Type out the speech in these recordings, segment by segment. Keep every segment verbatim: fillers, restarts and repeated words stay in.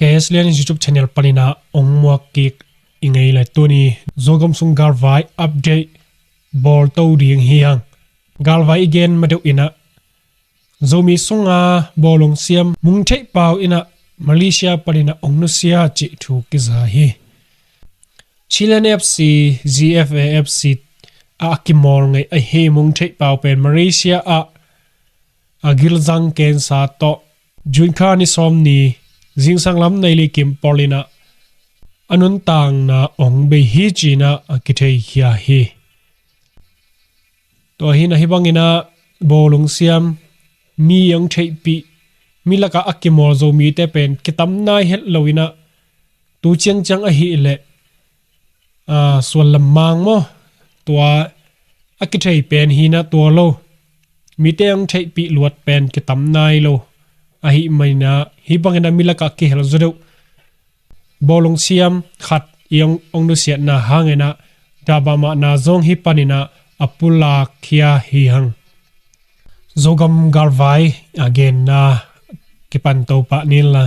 K S Lian YouTube channel panin ah ong muak kik i ngei le tuni Zogam sung galvai update bawl to ding hi hang. Galvai i gen ma deuh in ah Zomi sunga bawlung siam Mung Theih Pau in ah Malaysia panin ah ong nusia cih thu kiza hi. Chilean F C, G F A F C ah a kimawl ngei ahi Mung Theih Pau pen Malaysia ah a gilzang cancer tawh June kha ni sawm ni zingsang lam nei li kim pawl in ah a nuntakna ong bei hi ci-in ah a kitheikhia hi. Tua hi in ah hih bangin ah bawlung siam mi ong theihpih, mi lakah a kimawl Zomite pen kitam nai het lo in ah tu ciangciang ahih leh, aa, sual lam mang maw, tua a kithei pen hi in ah tua lo, mite ong theihpih luat pen kitam nai lo. Ahih manin ah hih bangin ah mi lakah kihel zaw deuh bawlung siam khat i ong, ong nusiatna hangin ah tabah mahna zong hih panin ah a pulakkhia hi hang. Zogam galvai a genna kipan to pah ni inla,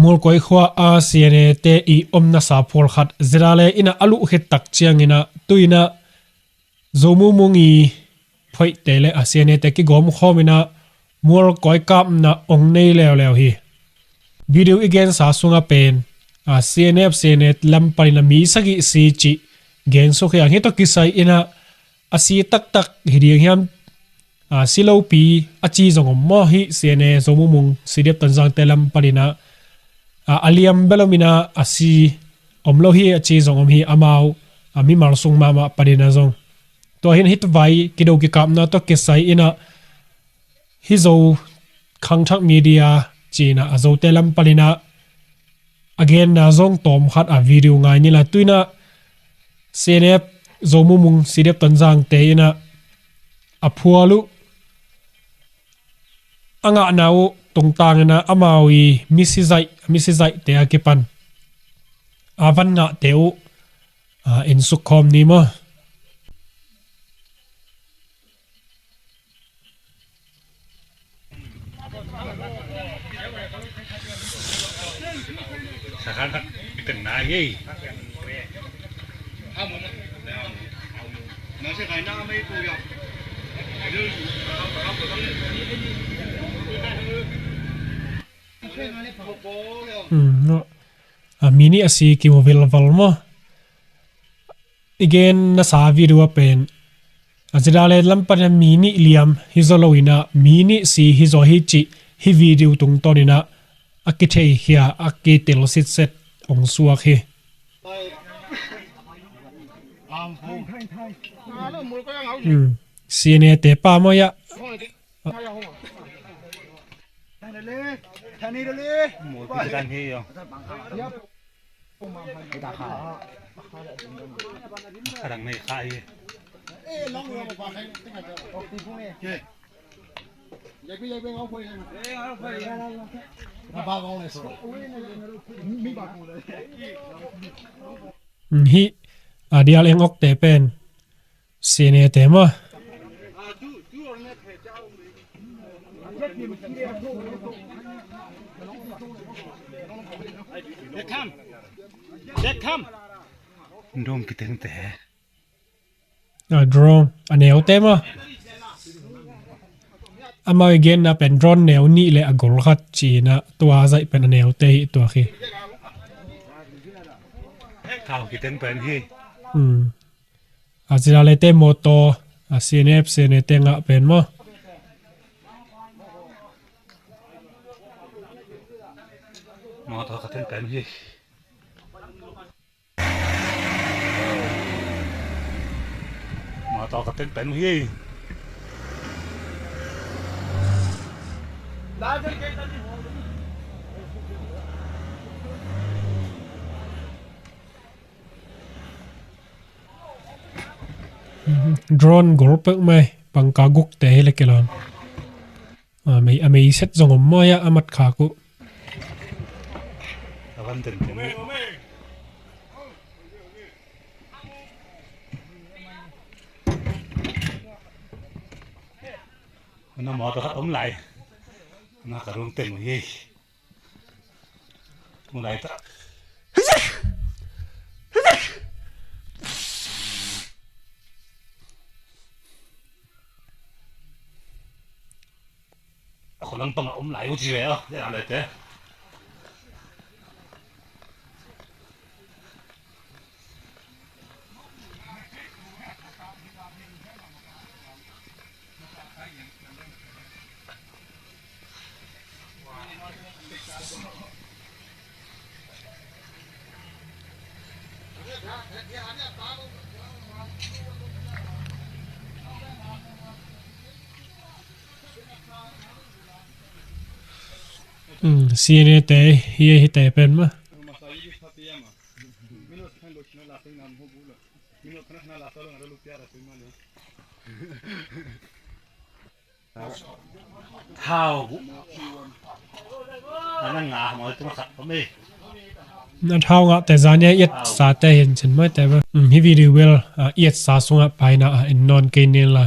Mualkoi khua a C N A te i omna sa phual khat ZRA in ah a luh khit tak ciangin ah tu-in ah Zo Mu Mung i phoihte le a C N A te kigawm khawm in ah Mualkoi kapna ong nei leuleu hi. Video i gensa sungah pen a C N F, C N A lam panin ah mi sagih si cih gensuk hi hang. Hih tawh kisai in ah a si taktak hi ding hiam, a si lopi a ci zong om maw, hih C N A Zo Mu Mung C D F Tonzangte lam panin ah, a, a liam bel om in ah a si om lo hi a ci zong om hi, amau a mimal sung mahmah panin ah zong. Tua hi in ah hih vai kido kikapna tawh kisai in ah hih Zo Khangthak Media ci-in ah a Zote lam panin ah a genna zong tawm khat a video ngai ni inla, tu-in ah C N F Zo Mu Mung C D F Tonzangte in ah a phual uh, a ngahna uh tungtang in ah amau i misi zaih, misi zaihte a kipan a van ngahte uh, a, ensuk khawm ni maw. Hmm, no. A, mi nih a si kimu vilval maw. I gen nasa video a pen a ZRA lam panin ah mi nih liam hi zaw lo in ah mi nih si hi zaw hi cih hih video tungtawn in ah a kitheikhia, a kitel sitset ong suak hi. Hmm. C N A te pa maw, ya. Hih a dial eng awkte pen C N A te maw. Dom kitengte. A drone a neute maw. Amau i genna pen drone neu nih le a gol khat ci-in ah tua zaih pen a neute hi tuak hi. Kau kiteng pen hi. Hmm. A zila lete mawtaw, a C N F, C N A te ngah pen maw? Mawtaw ka teng pen hi. Mawtaw ka teng pen hi. Drone gol pek mai, pangka guk te hi le kilon. A mei, a mei set zong om mai a, a mat khak uh. A van den den. Ana mawtaw khat om lai. Ana ka rung teng hi. Lai ta. A khualang pang a om lai uh ci ve aw. Dena lete. Hmm, C N A te hi, hi te pen ma. Thau. Ana nga maw, tung khat pame. Na thau ngah te zania iat sa te hin chin mai te ba. Hmm, hi video bel, ah, iat sa sunga paina, ah, in non kei nin la.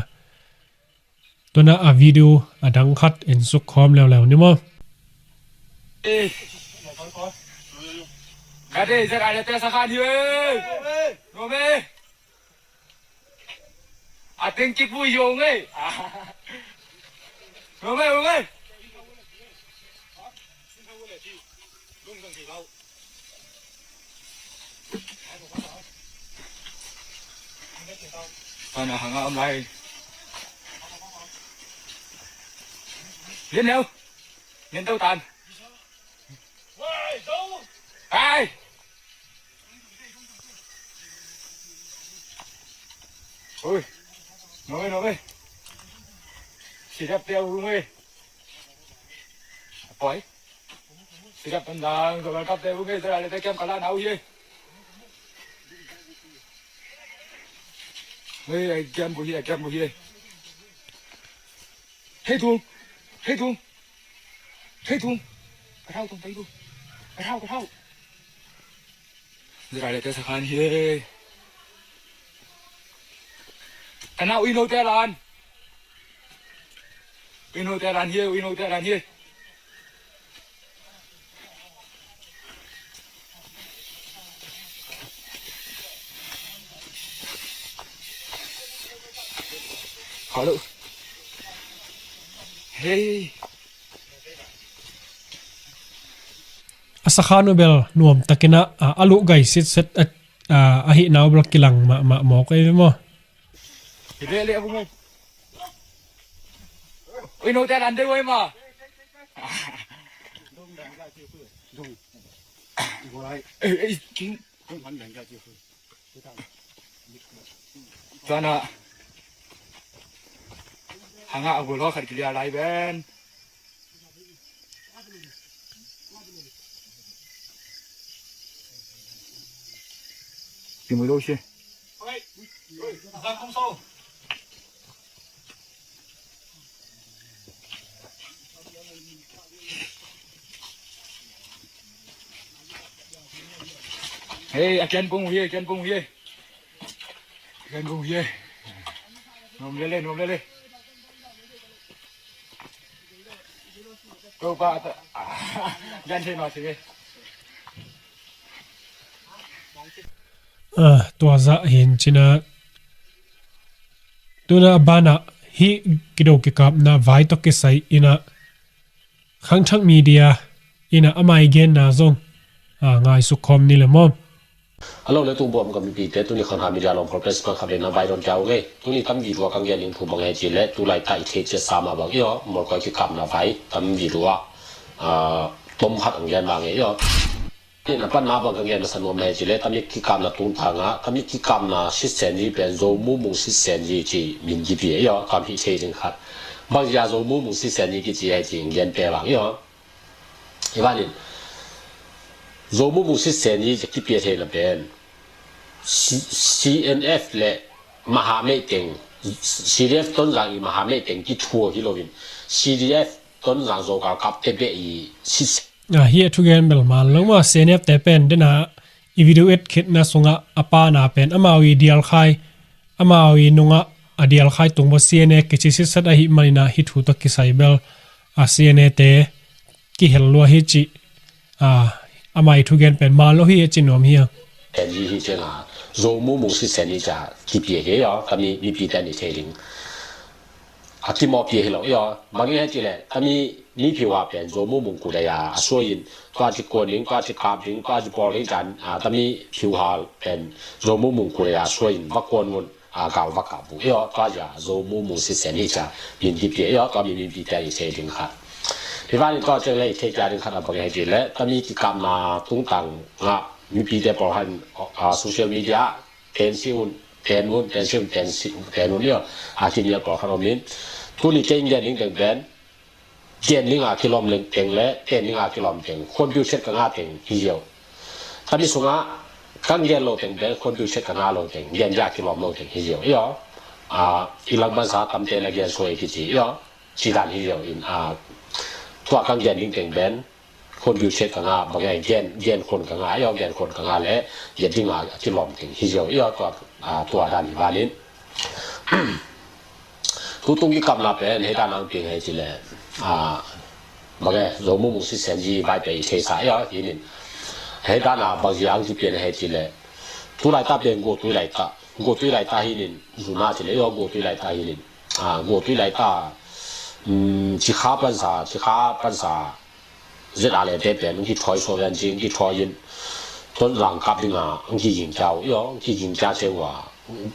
Tuna a video a dang khat in suk khawm leuleu ni maw. Ka dei zek a le te sa khan hi. Nome. A teng kipui yo ngei. Nome, nome. Ana hanga om lai. Lian leo. Lian tau tan. Ai. Ui. Nome, nome. Sidap teo nome. Poi. Sidap tandang, tawlkap te bu ngei, tawlkap te kiam kala nau hi. Hei, ai kiam bu hi, ai kiam bu hi. Hei tung, hei tung, hei tung. Ka thau tung pai bu. Ka thau, ka thau. Tawlkap te sakhan hi. Ka nau ui no te lan. Ui no te lan hi, ui no te lan hi. Hello. Hey. A sakhan uh bel nuam takin a, a, a luh gai sitset a, a, a hih nau bel kilang mahmah mawk ei maw. Hi leh leh a vung ei. Ui no te lan dei ui ma. Ei, ei, king. Tuana hanga a gol khat kilia lai ben. Kimui lo si. Hei, a kian kung hi, a kian kung hi. A kian kung hi. Nuam lele, nuam lele. Ko pa ta. Yan thei ma si. Ah, tua zah hin cina. Tuna a banah hih kido kikapna vai tawh kisai inah Khangthak Media inah amai genna zong, ah, ngaisuk khawm ni le maw. Hello le tung buam ka mipite, tuni Khangthak Media lawm khol press man kha vena vai don kia ung ei. Tuni tam video a kang gen ning thu bang he ci le, tulai ta i thei cia sa mah bang i aw, mawlkoi kikapna vai tam video a, ah, tom khat ang gen bang ei aw. Ina pan na bang ka gen masa nuam le ci le, tamik kikapna tung ta nga, tamik kikapna sitsen yi pen Zo Mumung sitsen yi ci min kipi ei aw, kam hi thei ding khat. Bang ya Zo Mumung sitsen yi kici ei ci gen pe bang ei aw. I banin Zo Mumung sitsen yi ci kipi thei na pen C-, C N F le mahamei teng, C D F Tonzang i mahamei teng kithua hi loin C D F Tonzang Zo galkap te beh i sitsen. Ah, hi a thugen bel man lo maw, C N F te pen dena i video et khitna sungah a pana pen amau i dialkhai, amau i nungah a dialkhai tung bawh C N A kici sitset ahi maninah hi thu tawh kisai bel a C N A te kihel lua hi cih, ah, Amah i thugen pen man lo hi a ci nuam hi a. Pen hi hi ciang a, Zo mumung sisen hi cia kipia hi aw, tami mipite nih thei ding. A kimawh pia hi lo hi aw. Bang hi hei ci leh, tami mi phiuha pen Zo mumung kudei a a suai in, tua ci kuan ding, tua ci kap ding, tua ci pawl ding cian, a, tami phiuha pen Zo mumung kudei a a suai in, va kuan ngun, a, gal va kap bu hi aw. Tua cia Zo mumung sisen hi cia min kipia hi aw, tua mi mipite nih thei ding khat. Hi vanin tua ciang le i thei cia ding khat a bang hi hei ci leh, tami kikapna tungtang ngah mipite pawl han, a, social media, tensi un, ten un, tensi un, tensi, ten un hi aw. A kinial pawl khat om in. Tuni kei in gen ding teng pen, gen ding a kilawm leng teng le, ten ding a kilawm teng, khuanpiu set ka ngah teng hi ziau. Tami sungah, kang gen lo teng pen, khuanpiu set ka ngah lo teng, gen ding a kilawm lo teng hi ziau hi aw. A, i lang bansa tamte na gen suai kici hi aw. Ci dan hi ziau in, a, tua kang gen ding teng pen, khuanpiu set ka ngah, bang e gen, gen khuan ka ngah hi aw, gen khuan ka ngah le, gen ding a kilawm teng hi ziau hi aw, tua, a, tua dan hi vanin. Tutung kikapna pen, hei dan ang piang hei ci leh, a, bang e, Zo mumung sisen hi vai pen i theisa hi aw, hi nin. Hei dan a bang hi ang ci pian hei ci leh. Tu laita pen, guatui laita. Guatui laita hi nin, zuna ci leh hi aw, guatui laita hi nin. A, guatui laita, um, cikha pansa, cikha pansa, zet a lete pen, ang kithawi so ven ci, ang kithawi in, Tonzang kap ding a, ang kiging kiau, hi aw, ang kiging kia ceu a,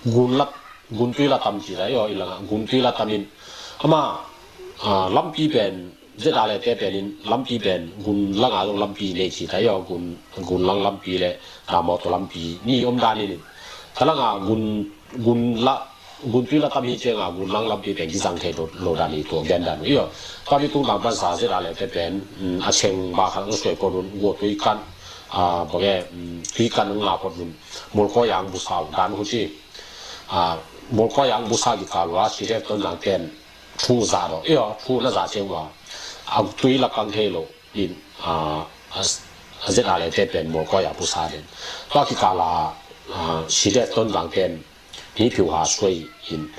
gun lat, guntui la tam ci ta, hi aw, i lang a, guntui la tam in, ama, a, lampi pen, zet a lete pen in, lampi pen, gun lang a zong lampi nei ci ta, hi aw, gun, gun lang lampi le, a, mawtaw lampi, ni om dan in, ta lang a, gun, gun la, guntui la tam hi ciang a, gun lang lampi pen kizang thei lo, lo dan hi tua gen dan uh hi aw. Tua mi tungtang pansa zet a lete pen, um, a ceng ba khat ang suai pon un, guatui kan, a, bang e, um, tui kan ang ngah pon un, mualkawi ang busa uh dan uh ci. A, mualkawi ang busa kikal uh a, CDF Tonzang ten thu za daw hi aw, thu na za ciang uh a, a tui la kang thei lo. In, a, a, a zet a lete pen mualkawi a busa den. Tua kikal a, a, CDF Tonzang ten, mi phiuha suai in,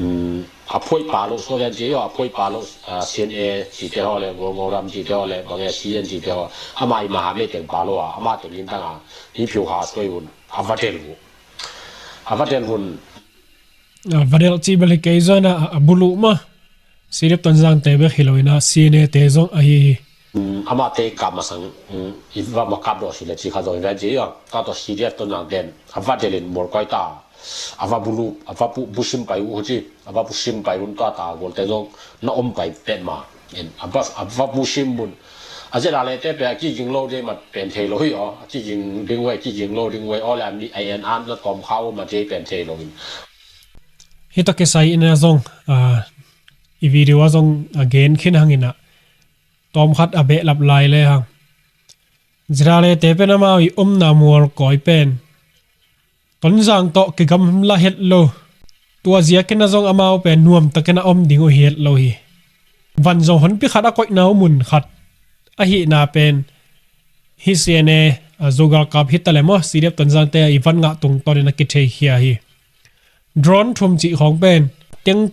um, a phuai pa lo suai den ci hi aw, a phuai pa lo, a, CNA ci te haw le, Ngolngoram ci te haw le, bang e CN ci te haw, ama i maha me teng pa lo a, ama teng in tang a, mi phiuha suai un, a va del uh. A va del un. A va del ci bel hi kei zong a, a buluh ma. CDF Tonzang te bek hi lo in a, CNA te zong ahi hi. Um, amate kap masang, um, i va ma kap daw si le ci kha zong hi ven ci hi aw. Tua tawh CDF Tonzang ten, a va del in mualkawi ta. A va buluh, a va bu, busim pai uh ci. A va busim pai un tua ta, gualte zong na om pai pet ma. In, a va, a va busim un. A zet a lete pen, a kiging lo ding ma pen thei lo hi aw. A kiging ding uh e, kiging lo ding uh e, aw le a mi, a en an na tawm kha uh ma ci pen thei lo in. Hi tawh kisai in a zong, a, i video a zong, a, gen khin hang in a, tawm khat a behlap lai le hang. Zet a lete pen amau i omna mualkawi pen Tonzang tawh kigamla het lo. Tua ziak in a zong amau pen nuam tak in a om ding uh hi het lo hi. Van zong honpi khat a koihna uh mun khat ahihna pen hi CNA, a, Zo galkap hi ta le maw, CDF Tonzang te i van ngah tungtawn in a kitheikhia hi. Drone thum cih khawng pen teng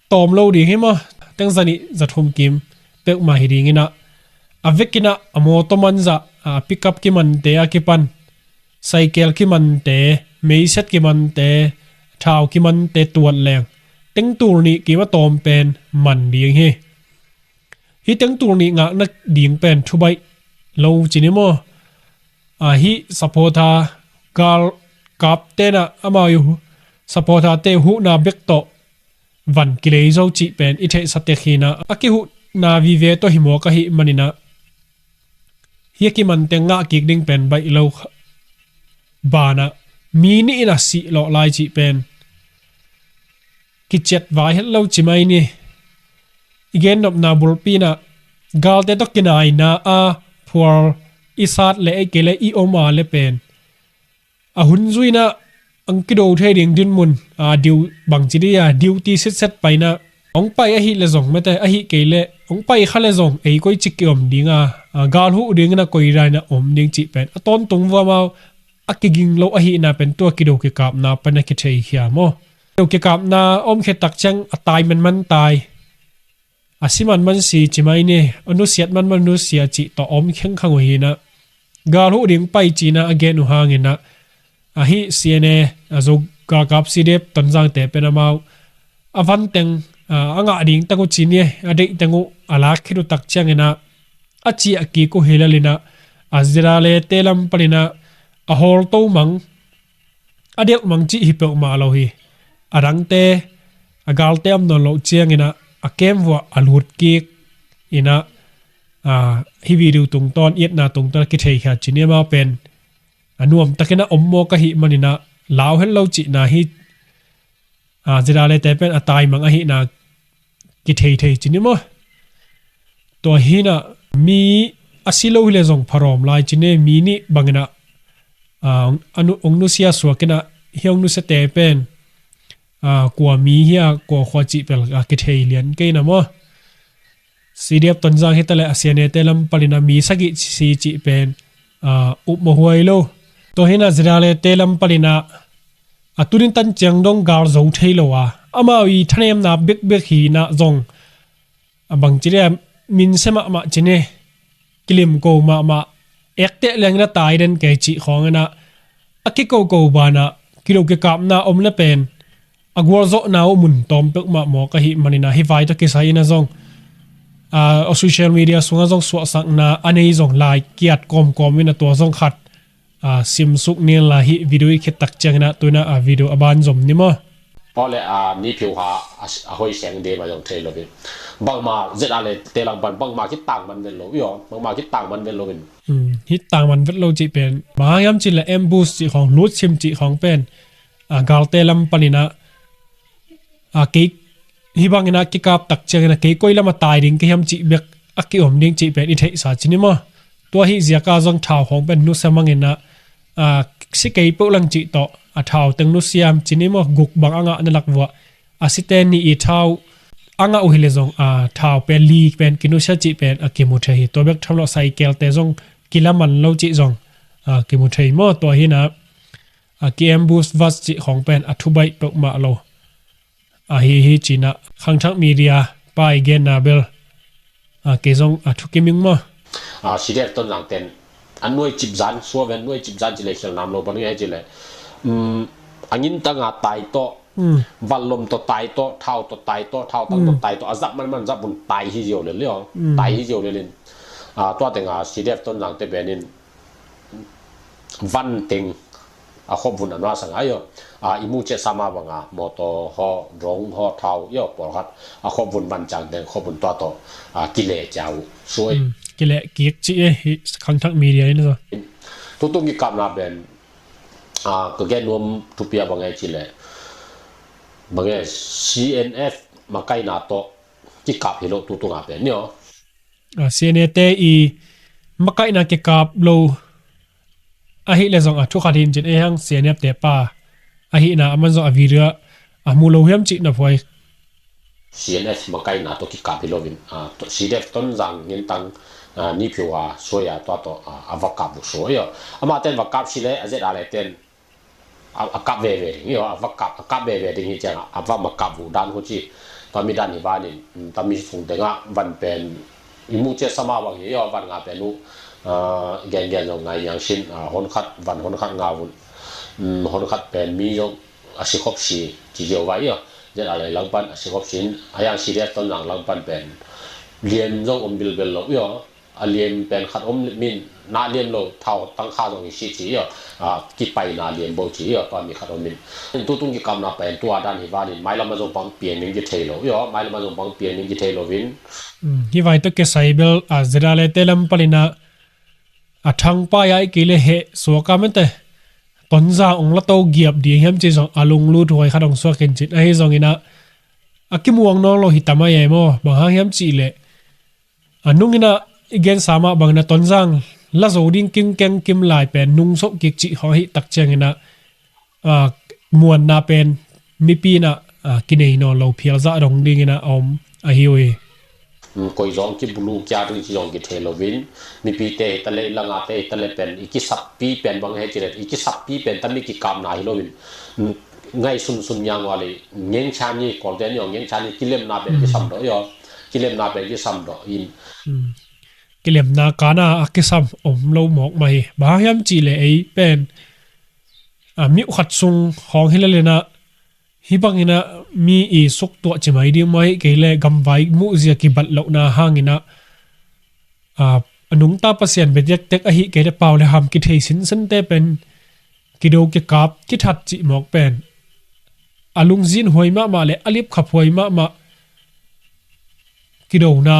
tawm lo ding hi maw, teng za nih za thum kim peuhmah hi ding in a, a vek in a, a mawtaw man zah, a, pickup kimante a kipan, cycle kimante, meiset kimante, thau kimante tuat leng, teng tul nih kim a tawm pen man ding hi. Hi teng tul nih ngakna ding pen thubaih lo ci ni maw? A, hih supporter galkap ten a, amau i hu-, supporter te huhna bek tawh van kilei zo cih pen i theihsa tek hi in a, a kihuhna vive tawh hi mawk ahih man in a, hi a kiman teng ngah kik ding pen baih lo kha-, ban ah mi nih in a sih lawh lai cih pen kiciat vai het lo ci mai ni. I gennopna bulpi in a, galte tawh kinaina a phual i sat le ei kei le i om a le pen, a hun zui in a, ang kido thei ding dinmun, a, diu-, bangci dih a, duty sitset pai in a, hong pai ahih le zong mate, ahih kei le hong pai kha le zong ei koici kiom ding a, a, gal huh ding in a koi dan in a om ding cih pen a tawntung vua mau, a kiging lo ahihna pen tua kido kikapna pen a kitheikhia maw? Kido kikapna om khit tak ciang a tai manman tai, a si manman si ci mai ni, a nusiat manman nusia cih tawh om khengkhang uh hi in a, gal huh ding pai cinah a gen uh hanginah, ahi C N A, a Zo galkap C D F Tonzangte pen amau a van teng, a, a ngah ding tak uh cini a deih teng uh a lak khit uh tak cianginah a ciah kik uh hi lelinah a ZRA lete lam paninah a hawlto mang, a delh mang cih hi peuhmah lo hi. A dangte, a galte om nawn loh cianginah a kem vuah a lut kik inah, a, hih video tungtawn, itna tungtawn a kitheikhia cini amau pen a nuamtakin a om mawk ahih maninah lau het lo cihna hi. A, ZRA lete pen a taimang ahihna kithei thei cini maw? Tua hinah mi a si lo hileh zong pharawm lai cini, mi nih banginah, a, a nu-, ong nusia suakinah hih ong nusiate pen, a, kua mi hi a, kua khua cih pel, a, kithei lian kei na maw? C D F Tonzang hitaleh a C N A te lam paninah mi sagih si cih pen, a, upmawh huai lo. Tua hinah ZRA lete lam paninah a tunin tan ciang dong gal zo thei lo a, amau i thanemna bekbek hinah zong a bangci le a minse mahmah cini, kilim ko mahmah, ekteh lengin a tai den kei cih khawnginah a kikoko banah kilo kikapna om le pen a gualzawhna uh mun tawm peuhmah mawk ahih maninah hih vai tawh kisai inah zong, a, social media sungah zong suahsakna a nei zong lai kiat kawmkawm inah tua zong khat, a, simsuk nin la hih video i khit tak cianginah tuinah, a, video a ban zom ni maw? Aw le, a, ni phiu ha, a, a hoi seng de ma zong thei lo hi. Bangma ZRA lete lam pan, bangma kitang man vet lo, i aw, bangma kitang man vet lo in. Hmm, hi tang man vet lo cih pen. Bang hang hiam cih leh ambush cih khawng, lut sim cih khawng pen, a, galte lam paninah, a, kei hih banginah kikap tak cianginah kei koi lamah tai ding ka hiam cih bek a kiom ding cih pen i theihsa cini maw? Tua hih ziaka zong thau khawng pen nusia manginah, a, si kei peuh lang cih tawh a thau teng nusia cini maw? Guk bang a ngah na lak vuah a site nih i thau a ngah uh hileh zong, a, thau pen li pen kinusia cih pen a kimu thei hi. Tua bek tham lo cycle te zong kila man lo cih zong, a, kimu thei maw? Tua hinah, a, ki ambush vast cih khawng pen a thubaih peuhmah lo. Ahi hi cinah khangthak media pa i genna bel, a, kei zong a thukim ing maw? A, C D F Tonzang ten a nuai cip zan, suaven nuai cip zan cileh khial nam lo pan ngai cileh. Um, a ngintanga tai tawh, hmm, vanlom tawh tai tawh, thau tawh tai tawh, thau tang tawh, hmm, tai tawh, a zap manman zap un tai hi zio lel, hmm, tai hi zio lelin. A, tua tenga C D F Tonzang te benin van teng a khop vun a nuasa ngai aw. A, i mu ciah sama banga motor haw, drone haw, thau i aw, pawlkhat a khop vun van ciang teng khop vun tua tawh, a, kile ciau suai. Hmm, kile kik ci e, hi khangthak media in so. Tutung kikapna ben, a, ka gen nuam thupia bang e cileh, bang e C N F makaina tawh kikap hi lo tutunga ben ni aw. A, C N A te i makaihna kikap lo ahih leh zong a thukhat hin cin ei hang C N F te pa ahihna aman zong a video a mu lo hiam cih na phuai. C N F makaihna tawh kikap hi loin, a, to-, C D F Tonzang ngintang, a, ni phiu a suai a tua tawh, a, a va kap uh suai aw. Amah ten va kap sileh a ZRA leh ten a, a kap veve ding hi aw, a va kap, a kap veve ding hi ciangah a va ma kap uh dan khu ci. Tua mi dan hi vanin, mm, tua mi sung tengah van pen i mu ciah sama bang hi aw, van nga pen uh, a, gengen zong ngai niang sin, a, hon khat, van hon khat nga vun, mm, hon khat pen mi zong a si khop si ci zio vai aw. ZRA leh lang pan a si khop sin, a yang C D F Tonzang lang pan pen lian zong om bilbel lo i aw. A lian pen khat om min na lian lo, thau tangkha zong i si ci aw, a, kipaina lian bo ci aw, tua mi khat om min. Tutung kikapna pen tua dan hi vanin, mailam a zong pang piang ning kithei lo i aw, mailam a zong pang piang ning kithei loin. Hmm, hi vai tawh kisai bel, a, ZRA leh te lam paninah a thangpai a i kei le heh suaka mete Tonzang ong la to giap ding hiam ci zong a lunglut huai khat ong suak in cin ahi zonginah a kimuang nawn lo hi tam a ei maw? Bang hang hiam cih leh a nunginah i gensa mah banginah Tonzang la zo ding kingkeng kim lai pen nungsoh kik cih khawng ahih tak cianginah, a, muanna pen mipi inah, a, kinei nawn lo phial zah dong dinginah a om ahi uh hi. Mm, koi zong kibulu kia ding ci zong kithei loin, mipite hitaleh langate hitaleh pen i kisappi pen bang he cileh i kisappi pen tami kikapna hi loin, mm, ngai sunsun niang ua le ngengchani kolte ni aw, ngengchani kilemna pen, mm, kisam dawh i aw, kilemna pen kisam dawh in. Mm. kilemna kana a kisam om lo mawk mah hi. Bang hang hiam cihleh ei pen a miuh khat sung khawng hi lel inah hih bang inah mi i suktuah ci mai ding maw, ahih kei leh gamvai muhzia kibat lohna hang inah a nungta Pasian bia diakdiak ahih kei leh pau le ham kithei sinsinte pen kido kikap kithat cih mawk pen a lungzin huai mahmah le a lipkhap huai mahmah kidona,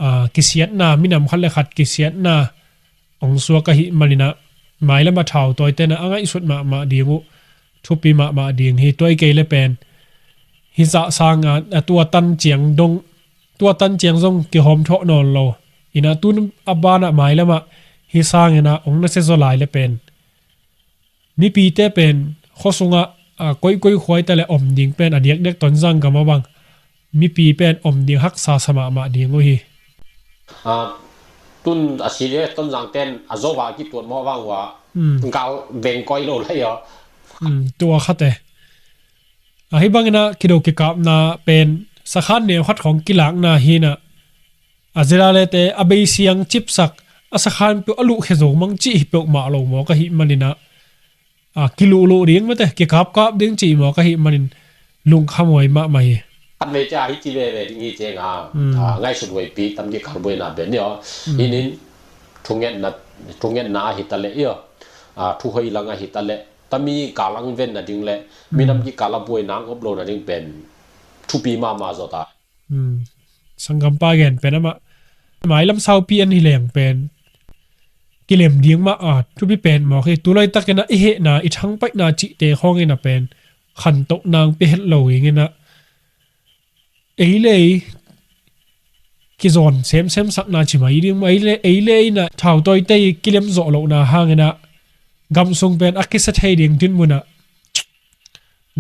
a, kisiatna, minam khat le khat kisiatna hong suak ahih maninah mailam a thautawite inah a ngaihsut mahmah ding uh thupi mahmah ding hi. Tua ahih kei leh pen hih zah sanga a tua tan ciang dong, tua tan ciang zong kihawm thawh nawn lo inah tun a banah mailamah hih sanginah hong nasia zaw lai leh pen mipite pen khuasungah, a, koikoi khua hi ta leh om ding pen a diakdiak Tonzang gam a bang mipi pen om ding haksa sa mahmah ding uh hi. A, tun a si le Tonzang ten a zo va kituat mawh vang uh a, hmm, gal veng koi lo lai aw. Hmm, tua khate. A, hih bang inah kido kikapna pen sakhan neu khat khawng kilakna hi inah a zila lete a beisiang cipsak a sakhan peuh a luhkhia zo mang cih hi peuhmah lo mawk ahih maninah a, kiluhluh ding mate, kikapkap ding cih mawk ahih manin lungkham huai mahmah hi. Khat vei ciah hih ci veve ding hi cianga, hmm, a, ngaihsut huaipi tam kikal buaina pen ni aw. Hmm. Hih nin thungetna, thungetna ahi ta leh i aw, a, thuhoih lang ahi ta leh tami kal ang venna ding le, hmm, minam kikal a buaina ang op lohna ding pen thupi mahmah zaw ta. Hmm. Sanggampa gen pen amah mailam saupi an hi leng pen kilem ding mah a thupi pen mawk hi. Tulaitak inah i hehna i thangpaihna cihte khawng inah pen khantoh nang pia het lo ing inah ei le ei kizawn semsem sakna ci mai ding mah, ei le ei inah thautawite i kilem zawh lohna hang inah gam sung pen a kisia thei ding dinmunah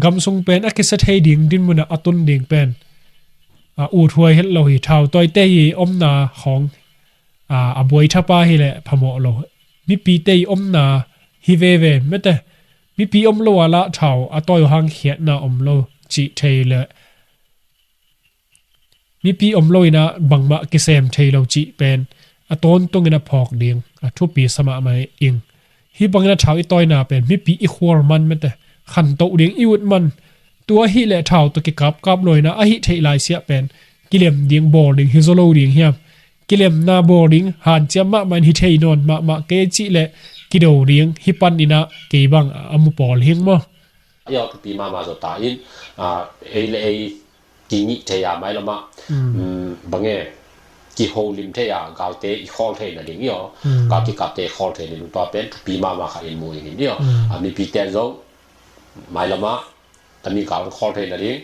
gam sung pen a kisia thei ding dinmunah a tun ding pen, a, uthuai het lo hi. Thautawite i omna khawng, a, a buai thapa hi leh phamawh lo. Mipite i omna hi veve mate. Mipi om lo a lah thau a tawi uh hang khiatna om lo cih thei leh mipi om lo inah bangmah kisem thei lo cih pen a tawntung inah phawk ding a thupi sa mahmah ing. Hih bang inah thau i tawina pen mipi i khual man mate, khantoh ding i ut man. Tua ahih leh thau tawh kikapkap lo inah a hih theih laisiah pen kilem ding bawl ding hi zaw lo ding hiam? Kilemna bawl ding hanciam mahmah in hi thei nawn mahmah kei cih leh kido ding hih pan inah kei bang a mu pawl hing maw? Aw, thupi mahmah zaw ta in, a, ei le ei kingih thei a mailamah, mm, mm, bang e, kiholim thei a galte i khawl theihna ding i aw. Mm. Gal kikapte i khawl theihna ding tua pen thupi mahmah khat in mu ing in i aw. Mm. A, mipite zong mailamah tami gal khawl theihna ding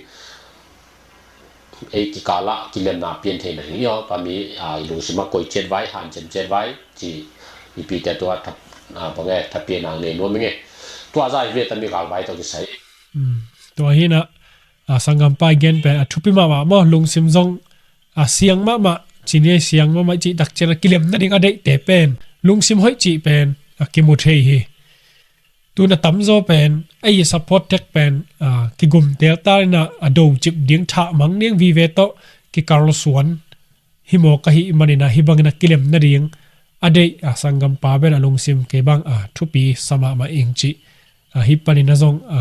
ei kikalah kilemna pian theihna ding i aw. Tami, a, i lungsimah koi ciat vai, hanciam ciat vai ci mipite tua tha, a, bang e, thapiakna nei nuam ing e. Tua zah hi ve tami gal vai tawh kisai. Mm. Tua hi inah a, sanggampa i gen pen a thupi mahmah maw, lungsim zong a siang mahmah, cini a siang mahmah i cih tak ciang a kilemna ding a deihte pen lungsim hoih cih pen a kimu thei hi. Tun a tamzaw pen a i support tek pen, a, kigumtel ta inah a docip ding, thahmang ding vive tawh kikalsuan hi mawk ahih maninah hih bang inah kilemna ding a deih, a, sanggampa pen a lungsim kei bang a thupi sa mahmah ing cih, a, hih pan inah zong, a,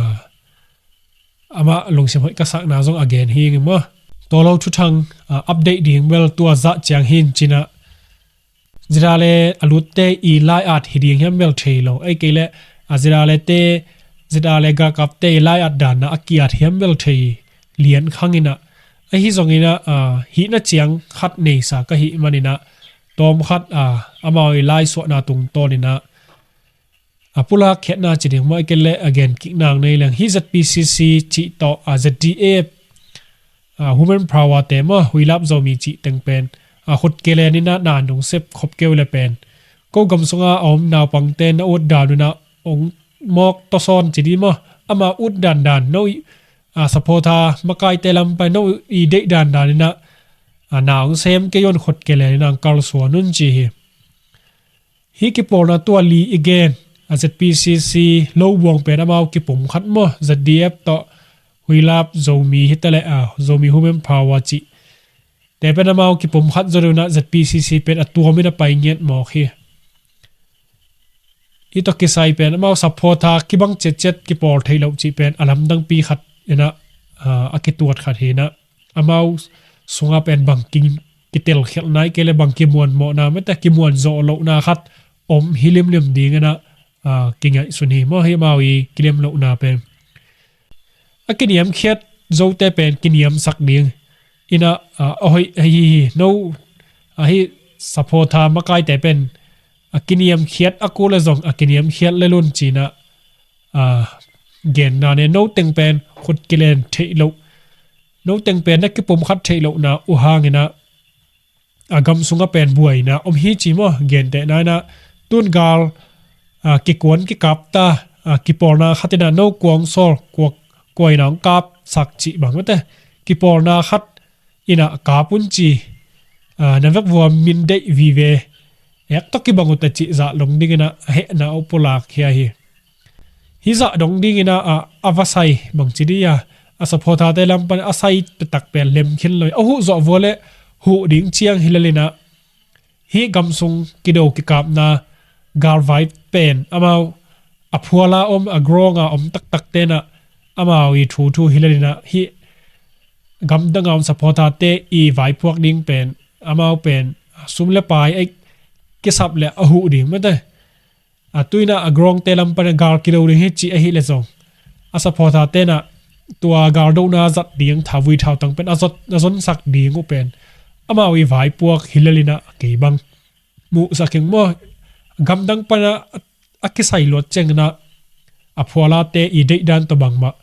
amah lungsim hoih ka sakna zong a gen hi ing maw? Tua lo thuthang, a, update ding bel tua zah ciang hi in cinah zidale a lutte i lai-at hi ding hiam bel thei lo. Ei kei leh a zidalete, zidale galkapte i lai-at danna a ki-at hiam bel thei lian khang inah. Ahi zong inah, a, hihna ciang khat neisa ka hih man inah tawm khat, a, amau i laisuahna tungtawn inah a pulak khiatna ci ding maw, ei kei leh a gen kik nang nei leng hih Z P C C cih tawh, a, Z D F, a, Women Power te maw, Huilap Zomi cih teng pen, a, khut kelen inah na nung sep khop keu le pen ko gam sunga a om naupangte na ut dan unah ong mawk tawsawn ci ding maw, ama ut dandan no i, a, support a makaite lam pai no i deih dandan inah, a, na ong sem kei un, khut kelen inah kalsuan un ci hi. Hih kipawlna tua li i gen, a, Z P C C lo buang pen amau kipum khat maw, Z D F tawh Huilap Zomi hi ta leh, a, Zomi Women Power cih te pen amau kipumkhat zawh unah Z P C C pen a tuamin a pai ngiat mawk hi. Hih tawh kisai pen amau supporter kibang ciatciat kipawl theih loh cih pen a lamdangpi khat inah, aa, a kituat khat hi inah, amau sungah pen bang ki, kitelkhialhna i kei le bang kimuanmawhna mate kimuanzawh lohna khat om hi limlim ding inah, aa, kingaihsun hi maw, hi amau i kilem lohna pen. A kiniamkhiat zote pen kiniamsak ding inah, aa, a hoih ahi hi, no, ahi supporter makaite pen a kiniamkhiat a kul le zong a kiniamkhiat le lun cinah, aa, genna ne no teng pen khut kilen theih loh, no teng pen na kipumkhat theih lohna uh hanginah a gam sungah pen buaina om hi ci maw, gentehna inah tun gal, aa, kikuan kikapta, aa, kipawlna khat inah no kuang sawl kuak kuaina hong kapsak cih bang mate kipawlna khat inah kap un ci, aa, na vekvua min deih vive ek tawh kibang uh ta cih zah dong ding inah a hehna uh pulak hi ahi. Hih zah dong ding inah, aa, a va sai bangci dih a, a supporterte lam pan a sai taktak pen lem khin lo hi. A huh zawh vua le huh ding ciang hi lel inah hih gam sung kido kikapna galvai pen amau a phuala om, a ground a om taktak tenah amau i thuthu hi lel inah hih gamdang a om supporterte i vaipuak ding pen amau pen sum le pai a kisap le a huh ding mate. A tu inah a groundte lam pan a gal kido ding hi cih ahi le zong a supporter tenah tua galdona zat ding thavui thautang pen a zot, a zonsak ding uh pen amau i vaipuak hi lel inah kei bang muhsak ing maw. Gamdang panah a kisai luat ciang inah a phualate i deihdan tawh bangmah,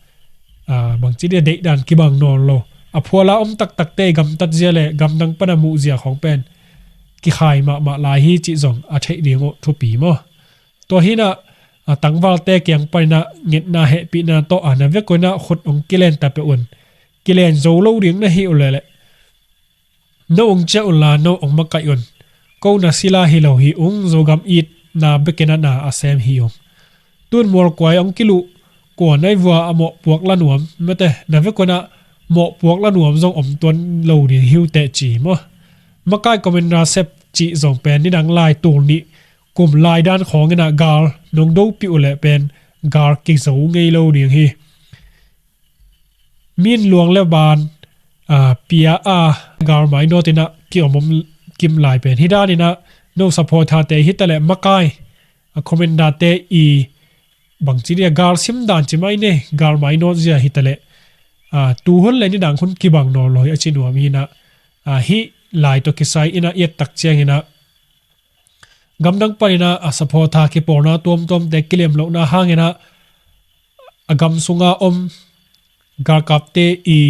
aa, bangci dih a deihdan kibang nawn lo. A phuala om taktakte i gamtat zia le gamdang pana muh zia khawng pen kikhai mahmah lai hi cih zong a theih ding uh thupi maw. Tua hi inah, a, tangvalte kiang pan inah ngetna hehpihna tawh a na vek uh inah khut hong kilen ta peuh un. Kilen zo lo ding na hi uh leh leh no hong ciah unla no hong makaih un. Ko na sila hi lo hi ung, Zogam itna bekin a na a sem hi ung. Tun mualkuai hong kiluh kua naivua a mawhpuak la nuam mate na vek uh inah mawhpuak la nuam zong om tuan lo ding hi uh teh ci maw. Makai commander sep cih zong pen nidang lai tul nih kum lai dan khawng inah gal nong dopih uh leh pen gal kizo ngei lo ding hi. Min luang le ban, aa, pia a gal mainawt inah kiom om kim lai pen hi dan inah no supporterte hi ta leh makai, a, commanderte i bangci dih a gal simdan ci mai ne, gal mainawt zia hi ta leh, aa, tuhun le nidang hun kibang nawn lo hi a ci nuam hi inah, aa, hih lai tawh kisai inah i et tak ciang inah gamdang pan inah a supporter kipawlna tuamtuamte kilem lohna hang inah a gam sunga om galkapte i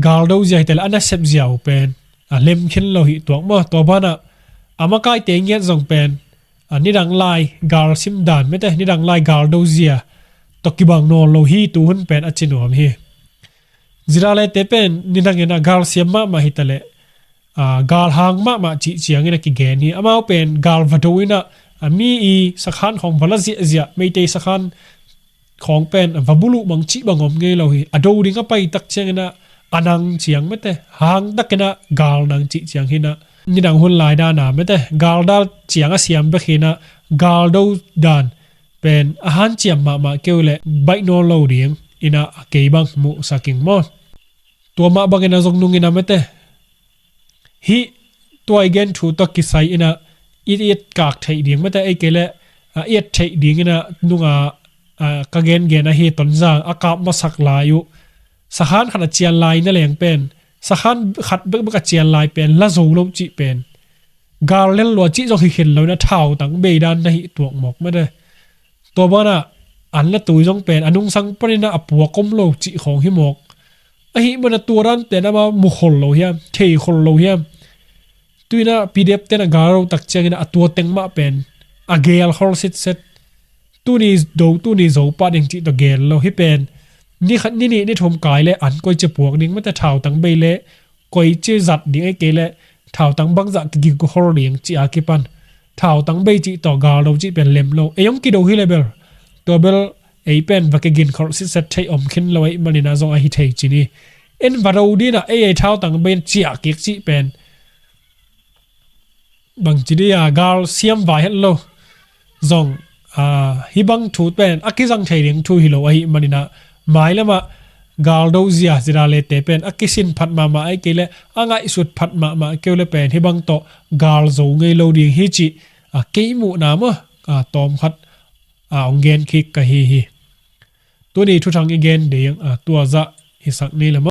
galdo zia hi ta leh a nasep zia uh pen a lem khin lo hi tuak maw. Tua banah a makaite ngiat zong pen, a, nidang lai gal simdan mate nidang lai galdo zia tawh kibang nawn lo hi tuhun pen a ci nuam hi. Ziralete pen nidang inah gal siam mahmah hi ta leh, aa, gal hang mahmah cih ciangin a kigen hi. Amau pen gal va do inah, aa, mi i sakhan khawng va la ziahziah, Meitei sakhan khawng pen va buluh mang cih bang om ngei lo hi. A do ding a pai tak ciang inah a nang ciang mate hang tak inah gal nang cih ciang hi inah nidang hun lai dan a mate gal dal ciang a siam bek hi inah galdo dan pen a hanciam mahmah kei uh leh baih nawn lo ding inah a kei bang muhsak ing maw. Tua mah bangin a zong nung inah mate hih tua i gen thu tawh kisai inah i, i etkak theih ding mate ei kei leh, a, i et theih ding inah nunga, a, ka gengen ahi Tonzang a kap masak lai uh sakhan khat a cian lai na leng pen sakhan khat bekbek a cian lai pen la zo lo cih pen gal lel lua cih zong hi khin lo inah thautang bei dan na hi tuak mawk mate. Tua banah an le tui zong pen a nungsang pan inah a puak om lo cih khawng hi mawk. Ahi mana tua dan pen amau mu khol lo hiam, thei khol lo hiam? Tu inah P D F ten a gal lo tak ciang inah a tua teng mah pen a gel khol sitset. Tuni do, tuni zo pah ding cih tawh gel lo hi pen ni khat ni nih ni thum kai le an koici puak ding mate thautang bei le koici zat ding ei kei leh thautang bangzah kigik khol ding cih a kipan thautang bei cih tawh gal lo cih pen lem lo. Ei hong kido hi le bel tua bel ei pen va kigin khol sitset theih om khin lo ei man inah zong ahi thei ci ni. en va do dinah ei ei thautang ben ciah kik cih pen bangci dia gal siam vai het lo. Zong a, hih bang thu pen a kizang thei ding thu hi lo ahih maninah, mai lamah gal do zia zidalete pen a kisin phat mahmah ahih kei le a ngaihsut phat mahmah keu le pen hih bang tawh gal zo ngei lo ding hi cih a, kei muhna maw, a, tawm khat a, hong gen kik ka hi hi. Tuni thuthang i gen ding a, tua zah hisak ni le maw.